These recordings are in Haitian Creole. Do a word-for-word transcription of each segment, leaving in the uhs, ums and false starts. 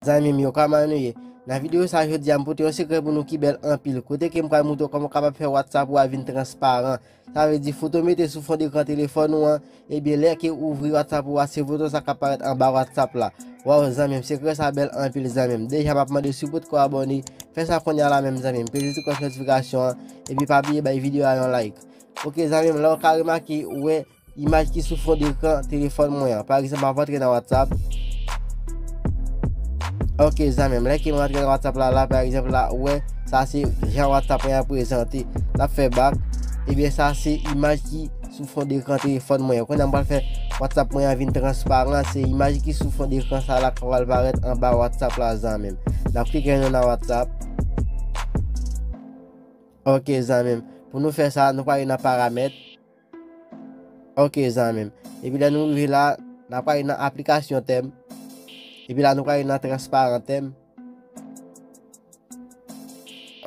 Zanmi m yo, kòman nou ye? Nan videyo sa jodi a, m pote yon sekrè pou nou ki bèl anpil. Kote ke m pral montre w kòman w kapab fè WhatsApp ou a vin transparan. Sa vle di foto mete sou fon dekran telefòn ou an, ebyen lè ke ou ouvri WhatsApp ou a, se foto sa k ap parèt anba WhatsApp la. Waw, zanmi m, sekrè sa bèl anpil, zanmi m. Deja m ap mande si w potko abòne, fè sa kounye a la menm, zanmi m. Peze ti klòch notifikasyon an, epi pa bliye bay videyo a yon like. Ok, zanmi m, la w ka remake, ou wè imaj ki sou fon dekran telefòn mwen an. Pa egzanp, m ap antre nan WhatsApp. Ok, zanmi m, lè ke m antre nan WhatsApp la, la, pa egzanp, la, ou wè, sa se jan WhatsApp mwen an prezante. L ap fè bak. Ebyen, sa se imaj ki sou fon dekran telefòn mwen an. Kounye a m pral fè WhatsApp mwen an vin transparan. Se imaj ki sou fon dekran sa la k pral parèt anba WhatsApp la, zanmi m. N ap klike nou nan WhatsApp. Ok, zanmi m. Pou nou fè sa, nou prale nan paramèt. Ok, zanmi m. Epi lè nou rive la, n ap prale nan aplikasyon tèm. Epi la, nou prale nan transparan tèm.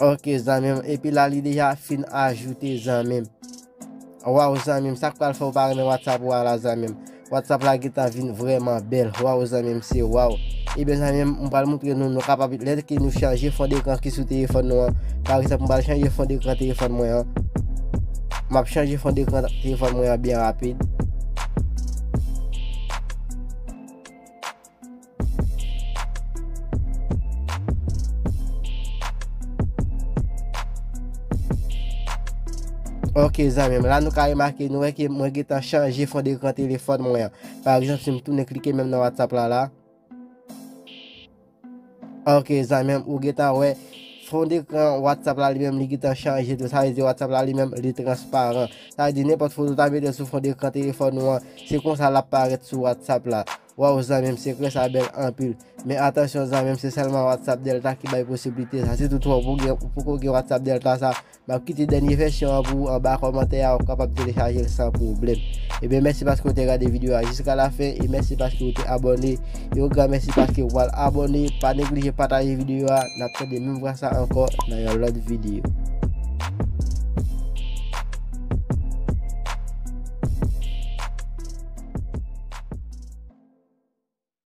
Ok, zanmi m. Epi la, li deja fin ajoute, zanmi m. Waw, zanmi m, sa k pral fè w pa renmen WhatsApp ou a la, zanmi m. WhatsApp la gentan vin vrèman bèl. Waw, zanmi m, se waw. Ebyen, zanmi m, m pral montre nou, nou kapab, lè ke nou chanje fon dekran ki sou telefòn nou an. Pa egzanp, m pral chanje fon dekran telefòn mwen an. M ap chanje fon dekran telefòn mwen an byen rapid. Ok, zanmi m, la nou ka remake, nou wè ke mwen gentan chanje fon dekran telefòn mwen an. Pa egzanp, si m tounen klike menm nan WhatsApp la, la. Ok, zanmi m, ou gentan wè fon dekran WhatsApp la li menm li gentan chanje tou. Sa vle di WhatsApp la li menm li transparan. Sa vle di nenpòt foto w ta mete sou fon dekran telefòn ou an, se konsa l ap parèt sou WhatsApp la. Waw, zanmi m, sekrè sa bèl anpil. Men atansyon, zanmi m, se sèlman WhatsApp Delta ki bay posiblite sa. Si toutfwa ou poko gen, ou poko gen WhatsApp Delta sa, m ap kite dènye vèsyon an pou ou anba kòmantè a, ou kapab telechaje l san pwoblèm. Ebyen, mèsi paske w te gade videyo a jiska lafen, e mèsi paske w te abòne. E yon gran mèsi paske w al abòne. Pa neglije pataje videyo a. N ap tande menm vwa sa ankò nan yon lòt videyo.